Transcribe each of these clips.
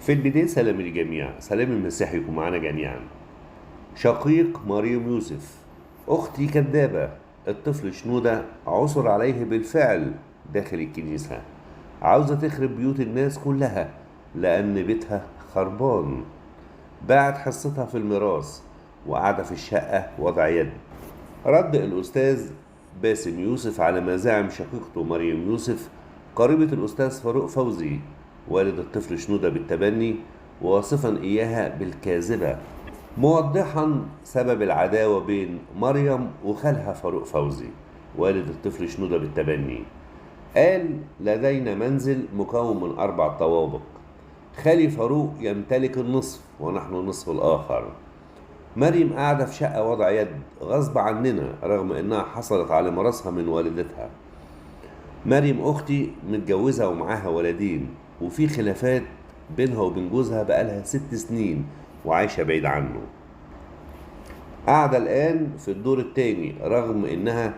في البداية سلام للجميع، سلام المسيح يكون معنا جميعا. شقيق مريم يوسف: أختي كذابة، الطفل شنودة عثر عليه بالفعل داخل الكنيسة، عاوزة تخرب بيوت الناس كلها لأن بيتها خربان، باعت حصتها في الميراث وقاعدة في الشقة وضع يد. رد الأستاذ باسم يوسف على مزاعم شقيقته مريم يوسف قريبة الأستاذ فاروق فوزي والد الطفل شنودة بالتبني، واصفا إياها بالكاذبة، موضحا سبب العداوة بين مريم وخالها فاروق فوزي والد الطفل شنودة بالتبني. قال: لدينا منزل مكون من 4 طوابق، خالي فاروق يمتلك النصف ونحن النصف الآخر. مريم قاعدة في شقة وضع يد غصب عننا رغم إنها حصلت على ميراثها من والدتها. مريم أختي متجوزة ومعاها ولدين، وفي خلافات بينها وبين جوزها بقالها 6 سنين وعايشة بعيد عنه. قاعدة الآن في الدور الثاني رغم إنها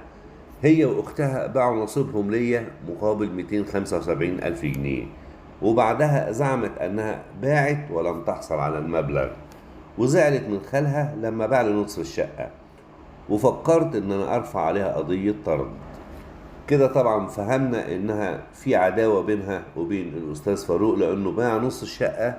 هي وأختها باعوا نصيبهم ليا مقابل 275 ألف جنيه، وبعدها زعمت أنها باعت ولم تحصل على المبلغ، وزعلت من خالها لما باع لي نص الشقة، وفكرت إن أنا أرفع عليها قضية طرد. كده طبعا فهمنا إنها في عداوة بينها وبين الأستاذ فاروق لأنه باع نص الشقة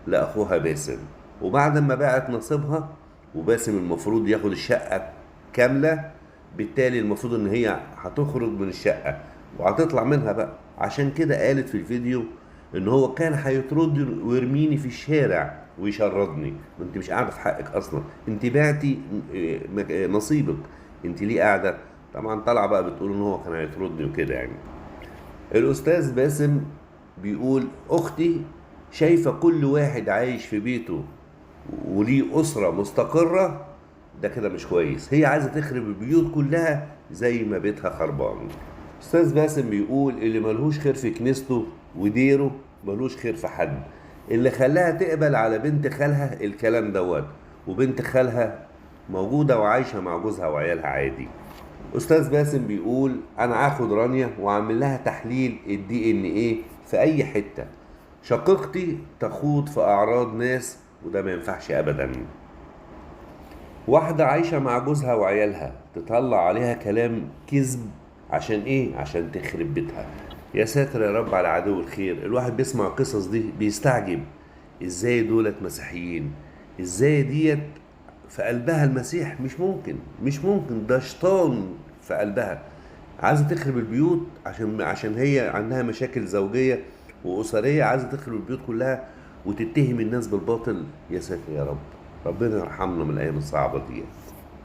لأخوها باسم، وبعد ما باعت نصيبها وباسم المفروض ياخد الشقة كاملة، بالتالي المفروض إن هي هتخرج من الشقة وهتطلع منها بقى. عشان كده قالت في الفيديو إن هو كان هيطردني ويرميني في الشارع ويشردني. ما انت مش قاعدة في حقك أصلا، انت بعتي نصيبك، انت ليه قاعدة؟ طبعا طالعة بقى بتقول إن هو كان هيطردني وكده يعني. الأستاذ باسم بيقول: أختي شايفة كل واحد عايش في بيته وليه أسرة مستقرة، ده كده مش كويس، هي عايزة تخرب البيوت كلها زي ما بيتها خربان. أستاذ باسم بيقول: اللي ملهوش خير في كنيسته وديره ملهوش خير في حد. اللي خلاها تقبل على بنت خالها الكلام دوت، وبنت خالها موجودة وعايشة مع جوزها وعيالها عادي. أستاذ باسم بيقول: أنا هاخد رانيا وأعمل لها تحليل الDNA في أي حتة، شقيقتي تخوض في أعراض ناس وده ما ينفعش أبدا. واحدة عايشة مع جوزها وعيالها تطلع عليها كلام كذب عشان إيه؟ عشان تخرب بيتها. يا ساتر يا رب على عدو الخير. الواحد بيسمع القصص دي بيستعجب، إزاي دولت مسيحيين؟ إزاي ديت في قلبها المسيح؟ مش ممكن، مش ممكن، ده شيطان في قلبها، عايزة تخرب البيوت عشان هي عندها مشاكل زوجية وأسرية، عايزة تخرب البيوت كلها وتتهم الناس بالباطل. يا ساتر يا رب، ربنا يرحمنا من الأيام الصعبة ديت.